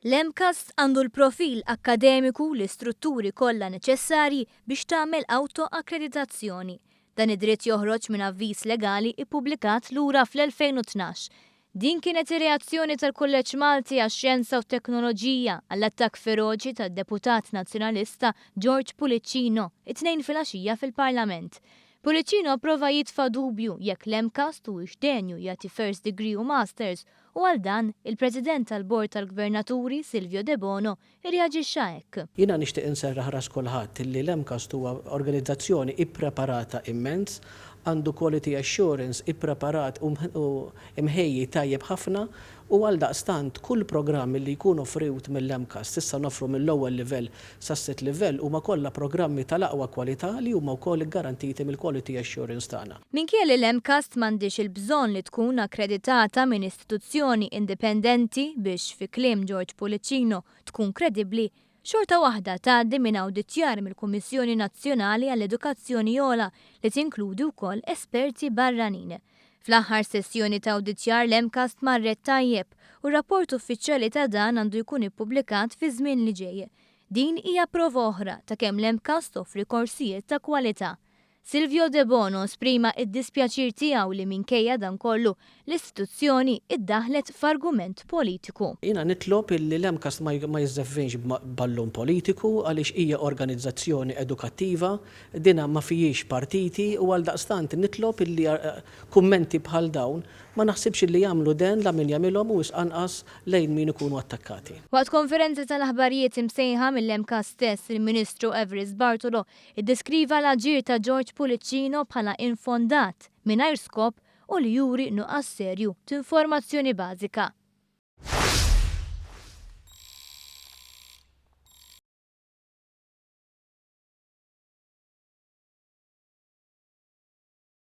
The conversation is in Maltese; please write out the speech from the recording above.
L-MCAST għandu l-profil akkademiku u l-istrutturi kollha neċessarji biex tagħmel awto-akkreditazzjoni. Dan id-dritt joħroġ minn avviż legali ippubblikat lura fl-2012. Din kienet ir-reazzjoni tal-Kulleġġ Malti għax-Xjenza u t-Teknoloġija għall-attakk feroċi tad-Deputat Nazzjonalista George Pullicino it-Tnejn filgħaxija fil-Parlament. Pullicino prova jitfa' dubju jekk l-MCAST huwiex denju jagħti First Degree u Masters u għal dan, il-President tal-Bord tal-Gvernaturi, Silvio Debono, irreaġixxa hekk. Jiena nixtieq inserraħ ras kulħadd li l-MCAST huwa organizzazzjoni ippreparata immens, għandu quality assurance ippreparat u mħejji tajjeb ħafna u għaldaqstant kull programm li jkun offriut mill-MCAST, s'issa noffru mill-ewwel livell sas-sitt livell, huma kollha programmi tal-aqwa kwalità li huma wkoll iggarantiti mill-quality assurance tagħna. Minkejja li l-MCAST m'għandhiex il-bżonn li tkun akkreditata minn istituzzjoni indipendenti biex, fi kliem George Pullicino, tkun kredibbli, xorta waħda tgħaddi minn awditjar mill-Kummissjoni Nazzjonali għall-Edukazzjoni Ogħla li tinkludi wkoll esperti barranin. Fl-aħħar sessjoni ta' awditjar l-MCAST marret tajjeb u r-rapport uffiċjali ta' dan għandu jkun ippubblikat fiż-żmien li ġej. Din hija prova oħra ta' kemm l-MCAST toffri korsijiet ta' kwalità. Silvio Debono esprima d-dispjaċir tiegħu li minkejja dan kollu, l-istituzzjoni iddaħħlet f'argument politiku. Jiena nitlob illi l-MCAST ma jiżżeffinx b'ballun politiku għaliex hija organizzazzjoni edukattiva, dinha ma fihiex partiti u għaldaqstant nitlob illi kummenti bħal dawn ma naħsibx illi jagħmlu den la min jagħmilhom u wisq anqas lejn min ikunu attakkati. Waqt konferenza tal-aħbarijiet imsejħa mill-MCAST stess, il-Ministru Evarist Bartolo Iddeskriva l-aġir ta' George Pullicino bħala infondat, mingħajr skop u li juri nuqqas serju t'informazzjoni bażika.